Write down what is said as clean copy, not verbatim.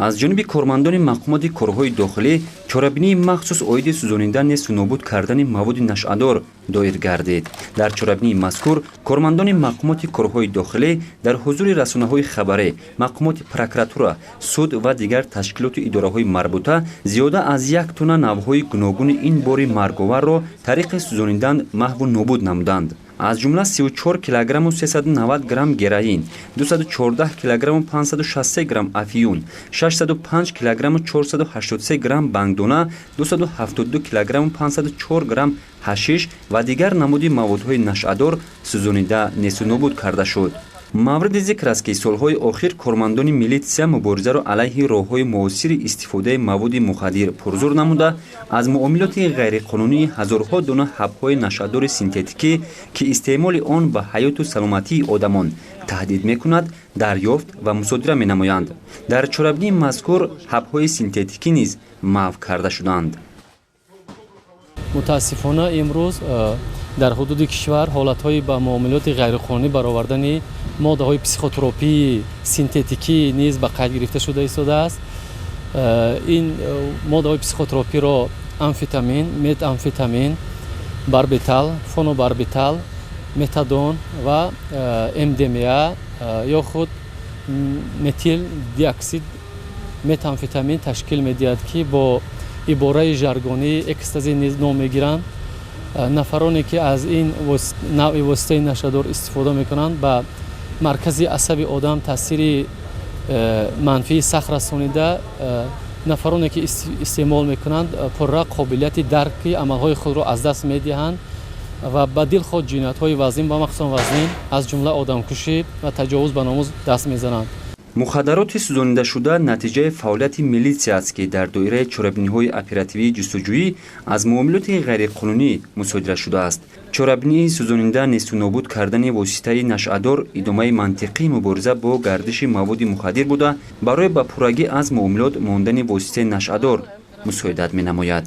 Аз ҷониби кормандони мақомоти корҳои дохилӣ чорабинии махсус оиди сӯзонидан несту нобуд кардани маводи нашъадор доир гардид. Дар чорабинии мазкур кормандони мақомоти корҳои дохилӣ дар ҳузури расонаҳои хабарӣ, мақомоти прокуратура, суд ва дигар ташкилоту идораҳои марбута зиёда аз 1 тонна навъҳои гуногуни ин бори марговарро тариқи сӯзонидан маҳву нобуд намуданд. Аз ҷумла 34 килограмму 390 грамм героин, 214 килограмму 563 грамм афиюн, 605 килограмму 483 грамм бангдона, 272 килограмму 504 грамм ҳашиш ва дигар намуди маводҳои нашъадор сӯзонида несту нобуд карда шуд. Мавриди зикр аст, ки солҳои охир кормандони милитсия муборизаро алайҳи роҳҳои муосири истифодаи маводи мухаддир пурзур намуда, аз муомилоти ғайриқонунии ҳазорҳо дона ҳабҳои нашъадори синтетикӣ, ки истеъмоли он ба ҳаёту саломатии одамон таҳдид мекунад, дарёфт ва мусодира менамоянд. Дар чорабинии мазкур ҳабҳои синтетикӣ низ маҳв карда шуданд. Мутаассифона, имрӯз дар ҳудуди кишвар ҳолатҳои ба муомилоти ғайриқонунӣ баровардани моддаҳои психотропии синтетикӣ низ ба қайд гирифта шуда истодааст. Ин моддаҳои психотропиро амфетамин, метамфетамин, барбитал, фенобарбитал, метадон ва МДМА ё худ метил диоксид метамфетамин ташкил медиҳад, ки бо ибораи жаргонии экстази низ ном мегиранд. Нафароне ки аз ин навъи воситаи нашъадор истифода мекунанд, ба маркази асаби одам таъсири манфии сахт расонида, нафароне ки истеъмол мекунанд, пурра қобилияти дарки амалҳои худро аз даст медиҳанд ва ба дилхоҳ ҷиноятҳои вазнин ва махсусан вазнин, аз ҷумла одамкушӣ ва таҷовуз ба номус даст мезананд. Мухаддароти сӯзонидашуда натиҷаи фаъолияти милитсия аст, ки дар доираи чорабиниҳои оперативии ҷустуҷӯӣ аз муомилоти ғайриқонунӣ мусодира шудааст. Чорабинии сӯзонида несту нобуд кардани воситаи нашъадор идомаи мантиқии мубориза бо гардиши маводи мухаддир буда, барои ба пуррагӣ аз муомилот мондани воситаи нашъадор мусоидат менамояд.